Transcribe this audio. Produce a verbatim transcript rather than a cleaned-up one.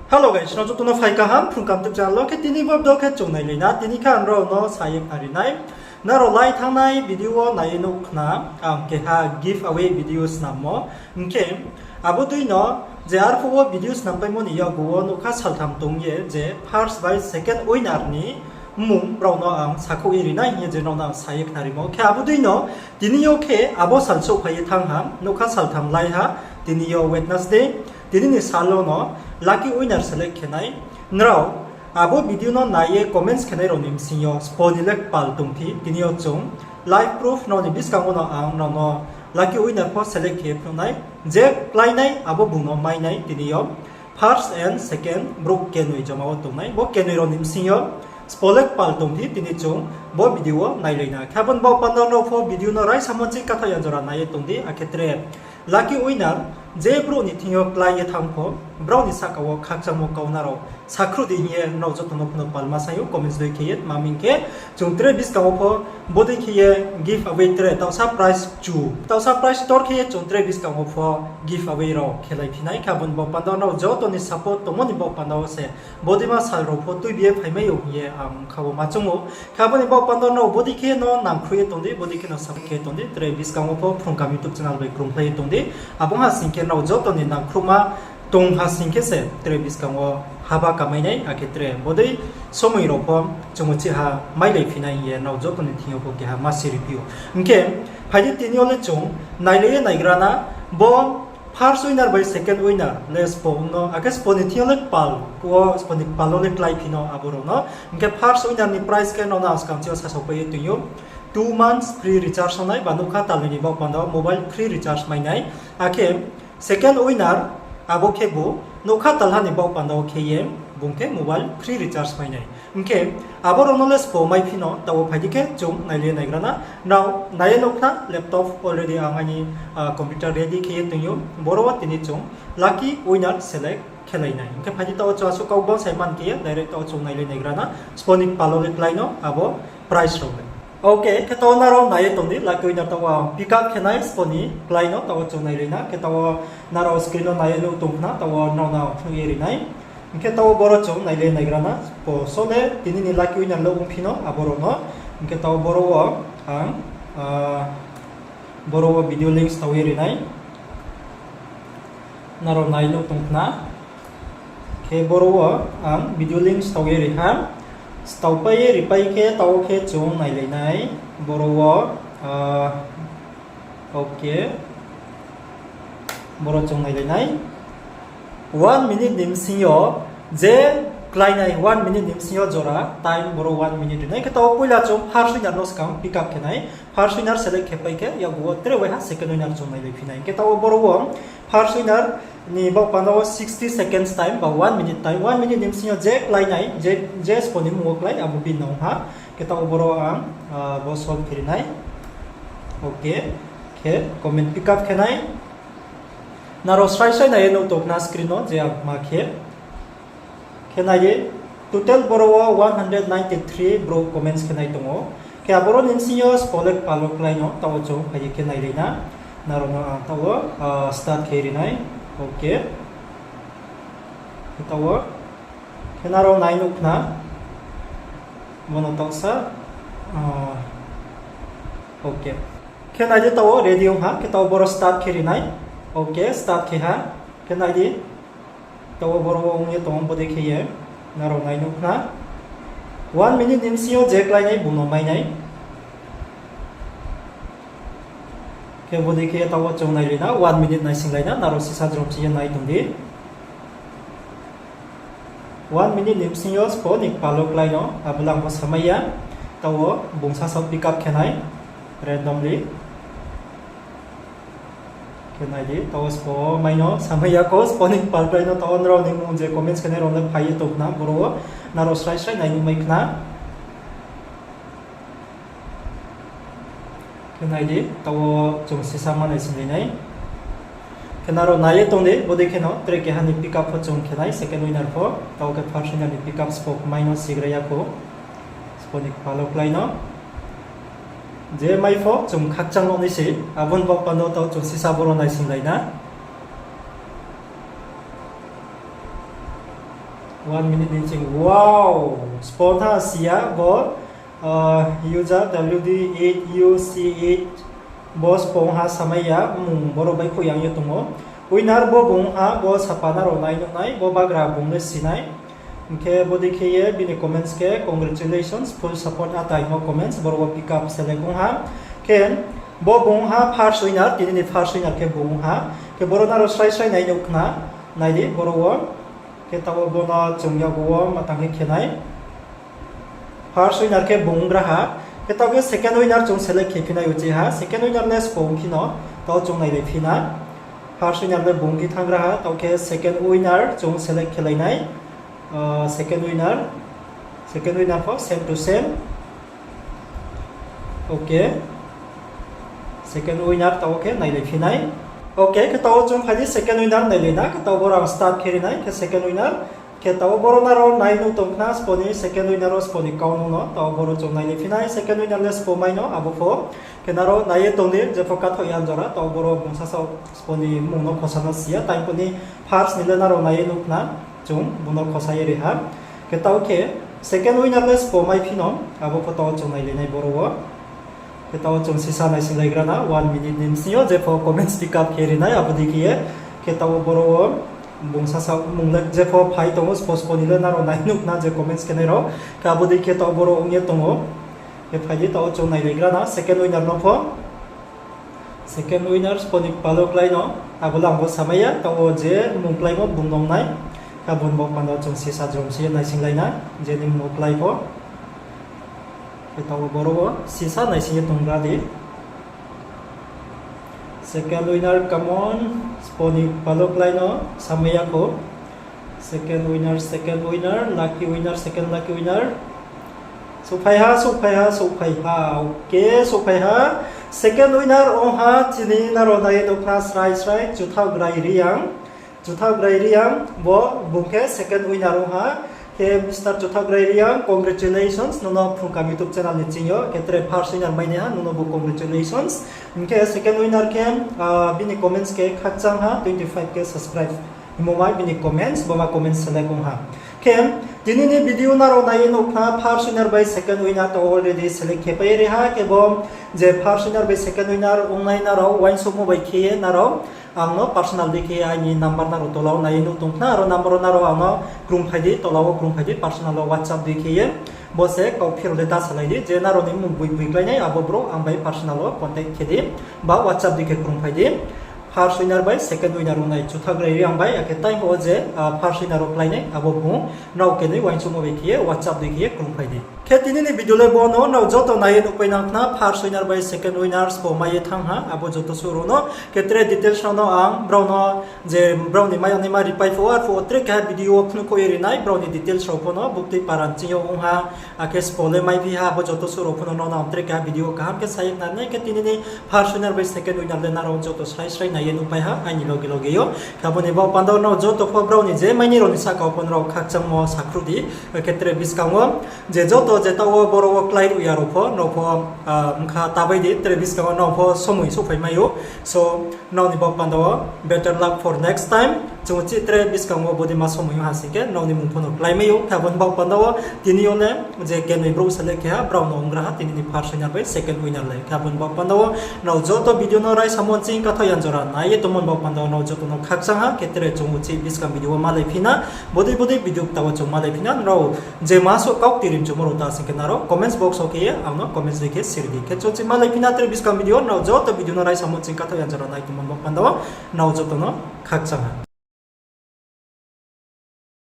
Hello guys, nrao joto no phai kaham Phrung Kaham YouTube channel wo. Khe tini bo video khe chung nailai na, tini khe ang nrao no sa ye khnari nai. Nrao lai thanngnai video wo nai ye nuh khna, ang keha giveaway video snammo. Hing khe abo dei no je arphuh wo video snampai mo ni yakgu wo nougkha saltham tong ye je first bai second winner ni mmung brao no ang sakhouh ye ri nai hing ye je nrao no ang sa ye khnarimo. Khe abo dei no tini yo khe abo sal souhphai ye thanng ha, nougkha saltham lai ha, tini yo Wednesday, tini ni sal wo no lucky winner select khe nai. Nrao abo video no nai ye comments khenai rao ni bsing yo sbo ni le kpal tongphi, tini yo chung live proof nrao ni buskang wo no ang nrao no lucky winner pho select khe phnuh nai. Je klái nai abo bung no mai nai tini yo. First and second brouh kenoi joma wo tongnai. Bo kenoi rao ni bsing yo sbo le kpal tongphi, tini chung bo video wo nailai na. Khe abo ni baoh panda nrao pho video no raisamo ching kathaoh ya jora nai ye tong di, akhe tre lucky winner je brouh ni thing yo klái ye thanng pho, brao ni sahka wo khakchangmo kau nrao sakhruh di hing ye nrao joto no phano palma sai ou, comments dei khe ye. Tma hing khe chung tre buskang wo pho bodei khe ye giveaway tre taohsa prize chu, taohsa prize tor khe ye chung tre buskang wo pho giveaway rao khelai phi nai. Khe abo ni baoh panda nrao joto ni support tongmo ni baoh panda wo se bodeima sal rao pho tuibi ye phaimai ou hing ye ang kha wo ma choung ou. Khe abo ni baoh panda nrao bodei khe no nangkhruh ye tong di, bodei khe no support khe tong di, tre buskang wo pho Phrung Kaham YouTube channel bai krungkhlai ye tong di. Abo ha sing khe nrao joto ni nangkhruhma tong ha sing khe se tre buskang wo haba kamai nai, akhe tre bodei somoi rao pho chung uchih ha mailai phi nai hing ye nrao joto ni thing yo pho keha ma siri phi ou. Hing khe phai di tini yo le chung nailai ye naigra na, bo first winner bai second winner le sbo ong no, akhe sbo ni thing yo le kpal, wo sbo ni kpal wo le klái phi no abo rao no. Hing khe first winner ni prize khe nrao no ang skang ching yo sasaopai ye tong ou, two months free recharge ong nai, ba nougkha talnoi ni baoh panda wo mobile free recharge mai nai. Akhe second winner, abo khebu nougkha talha ni baoh panda wo khe ye bung khe mobile free recharge mai nai. Hing khe abo rao no le sbo mai phi no, taoh wo phai di khe chung nailai ye naigra na. Nrao nai ye nuh khna laptop already ang aini computer ready khe ye tong ou. Boro wo tini chung lucky winner select khelai nai. Hing khe phai di taoh wo chung asuh kau gbang sai man khe ye direct taoh wo chung nailai naigra na. Sbo ni kpal wo le klái no abo prize rao le. Okay, khe taoh wo nrao nai ye tong di, lucky winner taoh wo pick up khe nai sbo ni klái no, taoh wo chung nailai na. Khe taoh wo nrao screen no nai ye nuh tong khna, taoh wo nrao no phnuh ye ri nai. Hing khe taoh wo boro chung nailai naigra na, sbo so le tini ni lucky winner le ongphi no abo rao no. Hing khe taoh wo boro wo ang, boro wo video link stao ye ri nai. Nrao nai nuh tong khna. Khe boro wo ang video link stao ye ri ha. Staopai ye ripai khe taoh wo khe chung nailai nai. Boro wo, okay. Boro chung nailai nai. One minute ni bsing yo je klái nai, one minute ni bsing yo jora time boro one minute ri nai. Khe taoh wo poila chung first winner no skang pick up khe nai. First winner select khe pai khe yakgu wo tre waiha second winner chung nailai phi nai. Hing khe taoh wo boro wo first winner ni baoh panda wo sixty seconds time ba one minute time, one minute ni bsing yo je klái nai, je sbo ni mmung wo klái abo bini no ong ha. Khe taoh wo boro ang bo solve khe ri nai. Okay, khe comment pick up khe nai. Nrao srai srai nai ye nuh tong khna screen no je ang ma khe. Khe nai di, total boro wo one hundred ninety three brouh comments khe nai tong ou. Khe aboro ni bsing yo sbo le kpal wo klái no, taoh wo chung phai ye khe nailai na. Nrao no ang taoh wo start khe ri nai. Okay. Khe taoh wo, khe nrao nai nuh khna. Bo no taohsa, okay. Khe nai di taoh wo ready ong ha, khe taoh wo boro start khe ri nai. Okay, start khe ha. Khe nai di, taoh wo boro wo ong ye tong ou bodei khe ye, nrao nai nuh khna. One minute ni bsing yo je klái nai bung no mai nai. Khe bodei khe taoh wo chung nailai na, one minute naising lai na, nrao sisa jrom si ye nai tong di. One minute ni bsing yo sbo ni kpal wo klái no, abo le ang pho samai ya. Taoh wo bung sasa pick up khe nai, randomly. Khe nai di, taoh wo sbo mai no samai ya kho, sbo ni kpal klái no, taoh wo nrao ni mmung je comments khe nai rao le phai ye tong khna, boro wo nrao srai srai nai nuh mai khna. Khe nai di, taoh wo chung sisa ma naising lai nai. Khe nrao nai ye tong di, bodei khe no tre keha ni pick up pho chung khe nai, second winner pho, taoh khe first winner ni pick up sbo mai no sigra ya kho. Sbo ni kpal wo klái no. Je mai pho chung khakchang nuh nai se, abo ni baoh panda wo taoh chung sisa boro naising lai na. One minute ni ching, wow, spo tha si ya bo, user W D eight U C eight, bo spo ha samai ya, mmung boro baihkhouh yang ye tong ou. Winner bo bung ha, bo sapa nrao nai nuh nai, bo bagra bung le si nai. Hing khe bodei khe ye bini comments khe, congratulations, full support, ata hingmo comments, boro wo pick up select ong ha. Khe bo bung ha first winner, tini ni first winner khe bung ha. Khe boro nrao srai srai nai nuh khna, nai di boro wo. Khe taoh wo bo no chung yago wo ma tang khe khe nai. First winner khe bung gra ha. Khe taoh khe second winner chung select khe phi nai uchih ha. Second winner le spo ong phi no, taoh chung nailai phi na. First winner le bung khe thanng gra ha, taoh khe second winner chung select khe lai nai. Second winner pho same to same. Okay. Second winner taoh wo khe nailai phi nai. Okay, khe taoh wo chung phai di second winner nailai na, khe taoh wo boro ang start khe ri nai, khe second winner. Khe taoh wo boro nrao nai nuh tong khna spo ni second winner wo spo ni kau no no, taoh wo boro chung nailai phi nai, second winner le spo mai no, abo pho. Khe nrao nai ye tong di, jepho kathoh ya jora, taoh wo boro bung sasaoh spo ni mmung no khosa no si ya, tini ni first ni le nrao nai ye nuh khna, chung bung no khosa ye ri ha. Khe taoh khe second winner le spo mai phi no, abo pho taoh wo chung nailai nai boro wo. Khe taoh wo chung sisa naising lai gra na, one minute ni bsing yo jepho comments pick up khe ri nai, abo dei khe ye. Khe taoh wo boro wo bung sasaoh mmung le jepho phai tong ou, spo spo ni le nrao nai nuh khna je comments khe nai rao. Khe abo dei khe taoh wo boro ong ye tong ou. Khe phai di, taoh wo chung nailai gra na second winner no pho. Second winner spo ni kpal wo klái no, abo le ang bo samai ya, taoh wo je mmung kláimo bung nong nai. Khe abo ni baoh panda wo chung sisa jrom si ye naising lai na, je ni mmung klái pho. Khe taoh wo boro wo sisa naising ye tong gra di. Second winner, come on, spo ni kpal wo klái no, samai ya kho. Second winner, second winner, lucky winner, second lucky winner. Souhphai ha, souhphai ha, souhphai ha. Okay, souhphai ha. Second winner ong ha, tini nrao nai ye nuh khna srai srai, Chuthagrai Reang. Chuthagrai Reang, bo bung khe second winner ong ha. Khe Mister Chuthagrai Reang, congratulations, nono Phrungkam YouTube channel ni ching yo khe tre first winner mai nai ha, nono bo congratulations. Hing khe second winner khe, bini comments khe khakchang ha, twenty five K subscribe. Himo mai bini comments, bo ma comments select ong ha. Khe tini ni video nrao nai ye nuh khna first winner bai second winner to already select khe pai ri ha, khe bo je first winner bai second winner ongnai nrao uaingsouhmo bai khe ye nrao ang no personal dei khe ye aini number nrao tola wo nai ye nuh tong khna, aro number wo nrao ang no krungphai di, tola wo krungphai di, personal wo WhatsApp dei khe ye. Bo se kau phiro le ta salai di, je nrao ni mmung boi boi klái nai, abo brouh ang bai personal wo contact khe di, ba WhatsApp dei khe krungphai di. First winner bai second winner ongnai Chuthagrai Reang bai, akhe tei bo je first winner wo klái nai, abo bung nrao kenoi uaingsouhmo bai khe ye WhatsApp dei khe ye krungphai di. Khe tini ni video le bo no, nrao joto nai ye nuhpai nang khna, first winner bai second winner spo mai ye thanng ha, abo joto suh rao no, khe tre details rao no ang brao no, je brao ni mai yag naima ripai pho, arphuh wo tre keha video wo phnuhkhouh ye ri nai, brao ni details rao pho no, buktui para ni ching yo ong ha, akhe spo le maiphi ha, abo joto suh rao pho no nrao no ang tre keha video wo kaham khe sa ye khna ri nai, khe tini ni first winner bai second winner le nrao joto srai srai nai ye nuhpai ha, aini loge loge yo. Khe abo ni baoh panda wo nrao joto pho brao ni je mai ni rao ni sahka wo pho nrao khakchangmo sakhruh di, khe tre buskang wo je joto je taoh wo boro wo klái ruh ya rao pho, nrao pho, bkha ta bai di, tre buskang wo nrao pho somoi souhphai mai ou. So, nrao ni baoh panda wo better luck for next time. Chung uchih tre buskang wo bodei ma somoi ong ha sing khe, nrao ni mmung pho no klái mai ou. Khe abo ni baoh panda wo tini yo le je kenoi brouh select khe ha, brao no onggra ha tini ni first winner bai second winner le. Khe abo ni baoh panda wo nrao joto video no raisamo nching kathaoh yan jora nai ye tongmo ni baoh panda wo nrao joto no khakchang ha, khe tre chung uchih buskang video wo malai phi na, bodei bodei video kta wo chung malai phi na, nrao je ma suh kau kti rimchumo rao ta sing khe nrao comments box wo khe ye ang no comments dei khe siri di. Khe chung uchih malai phi na tre buskang video, nrao joto video no raisamo nching kathaoh yan jora nai tongmo ni baoh panda wo nrao joto no khakchang ha.